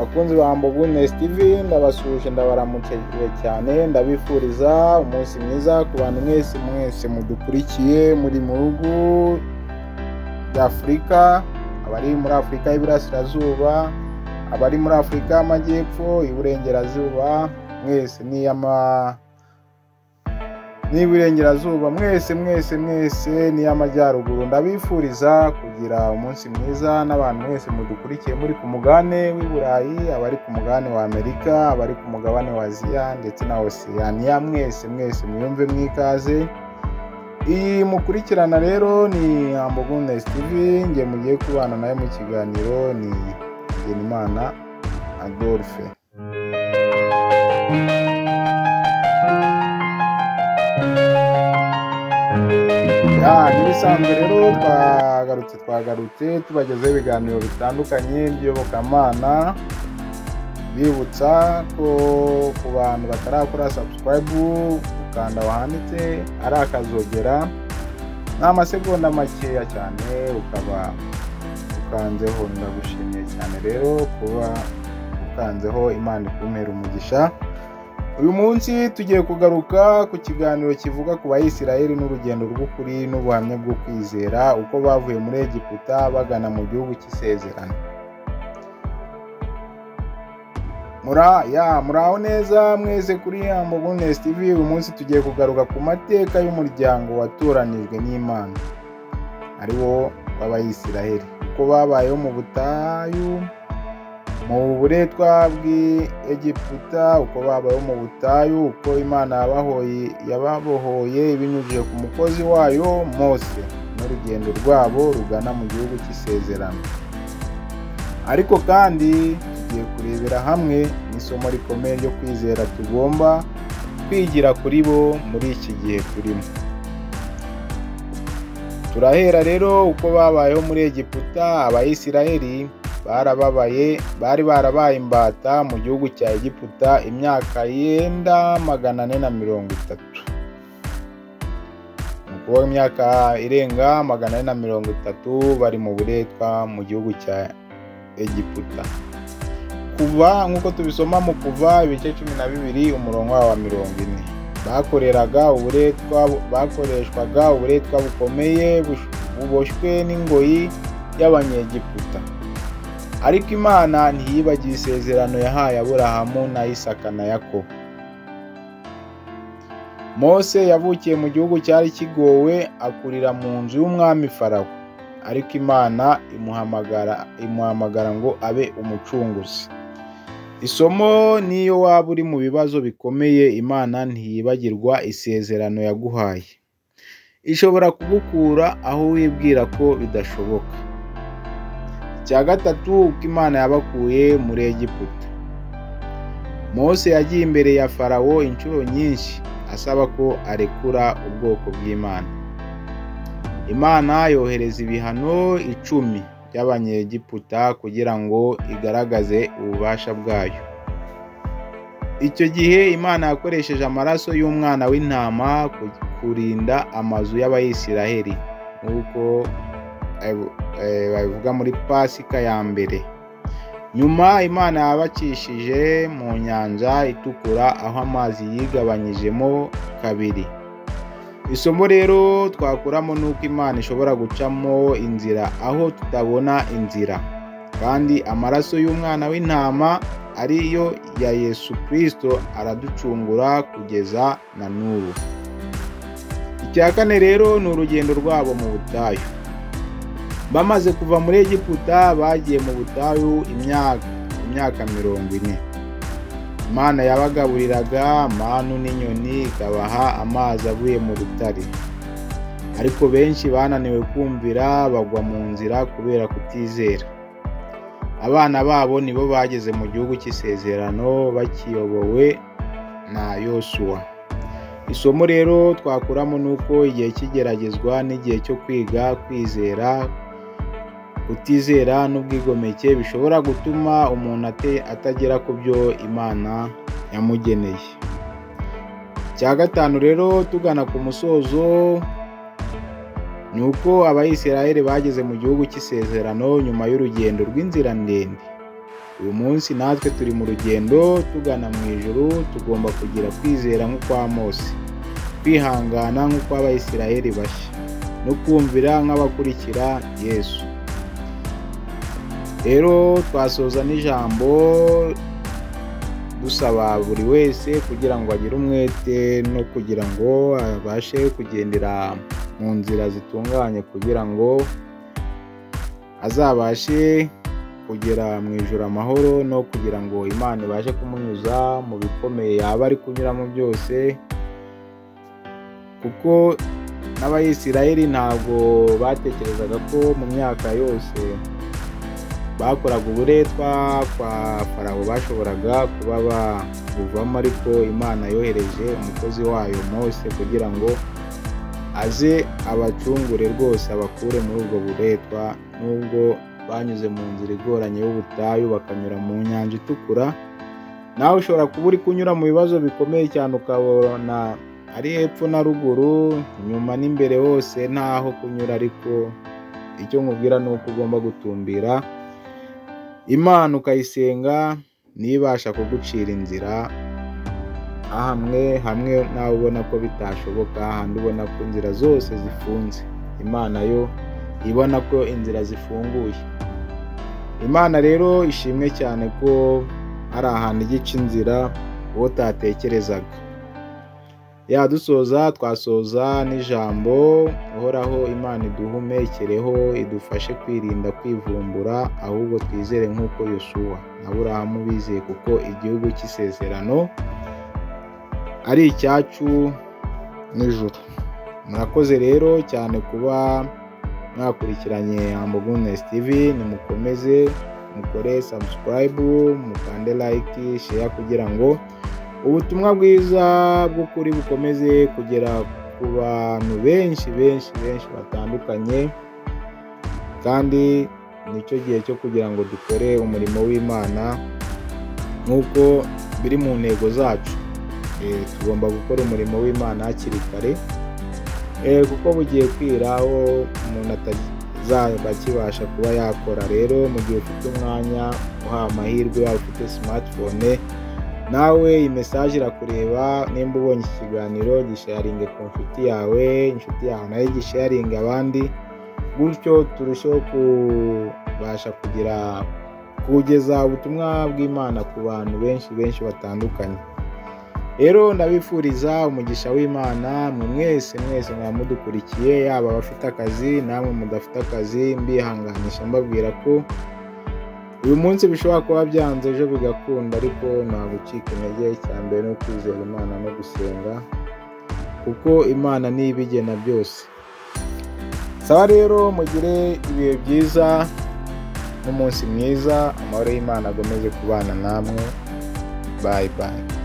Bakunzi ba Humble Goodness TV, ndabasuhuje, ndabaramukije cyane, ndabifuriza umunsi mwiza ku bantu mwese mwese mudukurikiye muri mu bihugu bya Afurika, abari muri Afurika y'Iburasirazuba, abari muri Afurika y'Amajyepfo, Iburengerazuba, mwese n'Iburengerazuba, mwese mwese mwese n'iy'Amajyaruguru, ndabifuriza kugira umunsi mwiza. N'abantu mwese mudukurikiye muri ku mugabane w'i Burayi, abari ku mugabane wa Amerika, abari ku mugabane wa Aziya ndetse na Oceania, mwese mwese mwiyumve mwikaze. Iyi mukurikirana rero ni Humble Goodness TV, nge mugiye kubana nayo mu kiganiro ni Hagenimana Adolphe. Nk'ibisanzwe rero twagarutse tubagezaho ibiganiro bitandukanye by'iyobokamana, bibutsa ko ku bantu batarakora subscribe ukanda ahanditse ari akazogera, ni amasegonda makeya cyane ukaba ukanzeho. Ndagushimiye cyane rero kuba ukanzeho, Imana ikumpera umugisha. Uyu munsi tugiye kugaruka ku kiganiro kivuga ku Bayisiraheli n'urugendo rw'ukuri n'ubuhamya bwo kwizera, uko bavuye muri Egiputa bagana mu gihugu cy'isezerano. Muraho neza mwese kuri Humble Goodness TV. Uyu munsi tugiye kugaruka ku mateka y'umuryango watoranijwe n'Imana, ari wo w'Abayisiraheli, uko babayeho mu butayu, mu buretwa bw'Egiputa, uko babayeho mu butayu, uko Imana yababohoye ibinyujije ku mukozi wayo Mose, n'urugendo rwabo rugana mu gihugu cy'isezerano. Ariko kandi tugiye kurebera hamwe n'isomo rikomeye ryo kwizera tugomba kwigira kuri bo muri iki gihe turimo. Turahera rero uko babayeho muri Egiputa. Abayisiraheli bari barabaye imbata mu gihugu cya Egiputa imyaka yenda 430. Nuko imyaka irenga 430 bari mu buretwa mu gihugu cya Egiputa. Kuva nk'uko tubisoma mu Kuva ibice 12 umurongo wa 40, bakoreshwaga uburetwa bukomeye buboshywe n'ingoyi y'Abanyegiputa. Ariko Imana ntiyibagiwe isezerano yahaye Aburahamu na Isaka na Yakobo. Mose yavukiye mu gihugu cyari kigowe, akurira mu nzu y'umwami Farawo, ariko Imana imuhamagara ngo abe umucunguzi. Isomo: niyo waba uri mu bibazo bikomeye, Imana ntiyibagirwa isezerano yaguhaye. Ishobora kugukura aho wibwira ko bidashoboka. Icya gatatu, uko Imana yabakuye muri Egiputa. Mose yagiye imbere ya Farawo inshuro nyinshi asaba ko arekura ubwoko bw'Imana. Imana yohereza ibihano 10 by'Abanyegiputa kugira ngo igaragaze ububasha bwayo. Icyo gihe Imana yakoresheje amaraso y'umwana w'intama kurinda amazu y'Abayisiraheli, nk'uko babivuga muri Pasika ya mbere. Nyuma Imana yabacishije mu nyanja itukura, aho amazi yigabanyijemo kabiri. Isomo rero twakuramo nuko Imana ishobora gucamo inzira aho tutabona inzira, kandi amaraso y'umwana w'intama ariyo ya Yesu Kristo araducungura kugeza na n'ubu. Icya kane rero ni urugendo rwabo mu butayu. Bamaze kuva muri Egiputa bagiye mu butayu imyaka 40. Imana yabagaburiraga manu n'inyoni, ikabaha amazi avuye mu rutare. Ariko benshi bananiwe kumvira, bagwa mu nzira kubera kutizera. Abana babo nibo bageze mu gihugu cy'isezerano bakiyobowe na Yosuwa. Isomo rero twakuramo nuko igihe cy'igeragezwa n'igihe cyo kwiga kwizera, kutizera n'ubwigomeke bishobora gutuma umuntu atagera ku byo Imana yamugeneye. Icya gatanu rero tugana ku musozo ni uko Abayisiraheli bageze mu gihugu cy'isezerano nyuma y'urugendo rw'inzira ndende. Uyu munsi natwe turi mu rugendo tugana mu ijuru, tugomba kugira kwizera nk'ukwa Mose, kwihangana nk'ukw'Abayisiraheli bashya, no kumvira nk'abakurikira Yesu. Rero twasoza n'ijambo dusaba buri wese kugira ngo agire umwete no kugira ngo abashe kugendera mu nzira zitunganye, kugira ngo azabashe kugera mu ijuru amahoro, no kugira ngo Imana ibashe kumunyuza mu bikomeye yaba ari kunyuramo byose. Kuko n'Abayisiraheli ntabwo batekerezaga ko mu myaka yose bakoraga uburetwa kwa Farawo bashoboraga kuba babuvamo, ariko Imana yohereje umukozi wayo Mose kugira ngo aze abacungure rwose, abakure muri ubwo buretwa, nubwo banyuze mu nzira igoranye y'ubutayu bakanyura mu nyanja itukura. Nawe ushobora kuba uri kunyura mu bibazo bikomeye cyane, ukabona ari hepfo na ruguru, inyuma n'imbere hose ntaho kunyura, ariko icyo nkubwira ni uko ugomba gutumbira Imana ukayisenga, nibasha kugucira inzira hamwe hamwe nawe ubona ko bitashoboka, ahandi ubona ko inzira zose zifunze, Imana yo ibona ko inzira zifunguye. Imana rero ishimwe cyane ko ari ahantu igica inzira uwo utatekerezaga. Yadusoza twasoza n'ijambo uhoraho Imana iduhumekereho, idufashe kwirinda kwivumbura, ahubwo twizere nk'uko Yosuwa na Aburahamu bizeye, kuko igihugu cy'isezerano ari icyacu n'ijuru. Murakoze rero cyane kuba mwakurikiranye Humble Goodness TV. Nimukomeze mukore subscribe, mukande like, share, kugira ngo ubutumwa bwiza bw'ukuri bukomeze kugera ku bantu benshi benshi benshi batandukanye. Kandi nicyo gihe cyo kugira ngo dukore umurimo w'Imana nk'uko biri mu ntego zacu. Tugomba gukora umurimo w'Imana hakiri kare, kuko bugiye kwira aho umuntu atazaba akibasha kuba yakora. Rero mu gihe ufite umwanya, uhawe amahirwe, waba ufite smartphone, nawe iyi message irakureba. Nimba ubonye iki kiganiro, gisharinge ku nshuti yawe, inshuti yawe nayo gisharinge abandi, gutyo turusheho kubasha kugira kugeza ubutumwa bw'Imana ku bantu benshi benshi batandukanye. Rero ndabifuriza umugisha w'Imana mwe mwese mwese mwamudukurikiye, yaba abafite akazi namwe mudafite akazi, mbihanganisha mbabwira ko uyu munsi bishobora kuba byanze, ejo bigakunda, ariko nta gucika intege. Icya mbere ni ukwizera Imana no gusenga, kuko Imana niyo ibigena byose. Sawa rero, mugire ibihe byiza n'umunsi mwiza, amahoro y'Imana akomeze kubana namwe. Bye bye.